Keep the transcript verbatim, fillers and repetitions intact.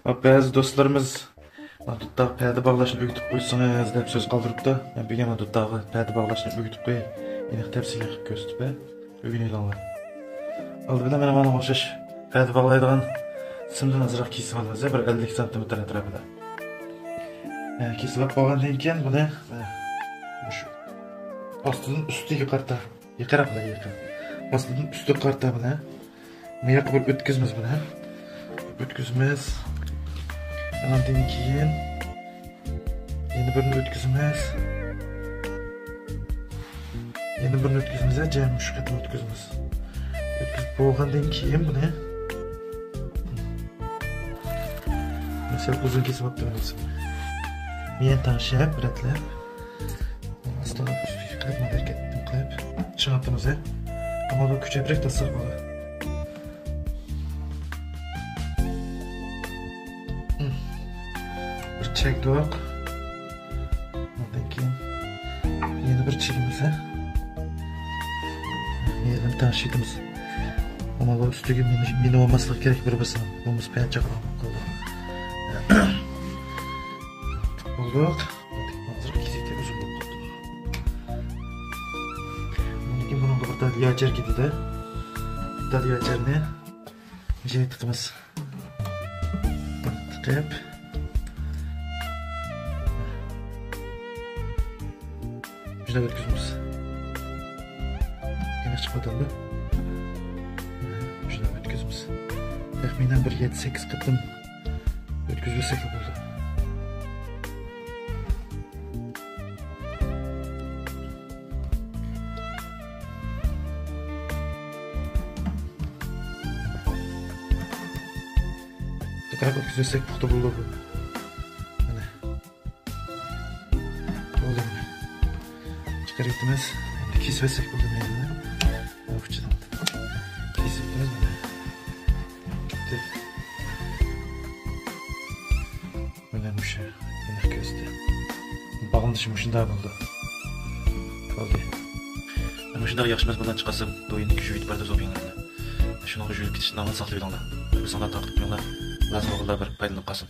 بەزى دوستلىرىمىز، «مانا دۇتارغا پەردە باغلاشنى ئۆگىتىپ قويسىڭىز» دەپ سۆز قالدۇرۇپتۇ. مەن بۈگۈن مانا دۇتارغا پەردە باغلاشنى ئۆگىتىپ قوياي. ئېنىق تەپسىلىي قىلىپ كۆرسىتىپ بېرەي. ئۆگىنىۋېلىڭلار. ئالدى بىلەن مانا مانا ئوخشاش پەردە باغلايدىغان سىمدىن ئازراق كېسىۋالىمىز، بىر ئەللىك سانتىمېتىر ئەتراپىدا. ئە، كېسىۋاپ بولغاندىن كېيىن بۇنى، ئە، مۇشۇ ئاستىدىن ئۈستىگە قارىتا، يېقىنراق بىلەن يېقىن. ئاستىدىن ئۈستىگە قارىتا بۇنى. بۇ ياققا بىر ئۆتكۈزىمىز بۇنى. ئۆتكۈزىمىز. ئاندىن كېيىن يەنە بىرنى ئۆتكۈزىمىز. يەنە بىرنى ئۆتكۈزىمىز، ھە، جەمئىي ئۈچ قېتىم ئۆتكۈزىمىز. ئۆتكۈزۈپ بولغاندىن كېيىن بۇنى، مەسىلەن، ئۇزۇن كېسىۋاپتىمەن مەسىلەن. مېيەن تەڭشەپ، رەتلەپ، ئاستىغا قىلىپ، مۇنداق قىلىپ، چىڭىتىمىز، ھە. ئەمما بۇ كۈچەيتىپ تارتساق بولىدۇ. بىر چەكتۇق. ئاندىن كېيىن يەنە بىر چېكىمىز، ھە؟ يەنە تەڭشىتىمىز. ئەمما بۇ ئۈستىگە مىنى، مىنى بولماسلىقى كېرەك، بىر بىرسىنىڭ. بولمىسا پەنچە قالىدۇ. بولدۇق. ھازىر كېسەكتە ئۇزۇن بولۇپ قاپتۇ. ئاندىن كېيىن بۇنىڭغا بىر تال ياچەر كېتىدۇ. بىر تال ياچەرنى مۇشۇ يەرگە تىقىمىز. تىقىپ، شۇنداق ئۆتكۈزىمىز. يېنىك چىقىۋاتامدۇ؟ شۇنداق ئۆتكۈزىمىز. تەخمىنەن بىر يەتتە سەككىز قېتىم ئۆتكۈزۈۋەتسەكلا بولدى. تەكرار ئۆتكۈزسەك پۇختا بولىدۇ بۇ. مانا. بولدى. چىقىرىۋېتىمىز. ئەمدى كېسىۋەتسەك بولدى مەيدىنى. ئۇچىدىن. كېسىۋېتىمىز مانا. پۈتتى. مانا مۇشۇ. ئېنىق كۆرسىتى. باغلىنىشى مۇشۇنداق بولدى. بولدى. مۇشۇنداق ياخشى مەزمۇنلارنى چىقارسام، دويىننىڭ كۈچى يېتىپ بارىدۇ زوپىڭلارنى. شۇنىڭغا يۈزۈلۈپ كېتىشتىن ئالدىن ساقلىۋېلىڭلار. ئۆزۈڭلار تارقىتىپ قويۇڭلار. لازىم بولغانلار بىر پايدىلىنىپ قالسۇن.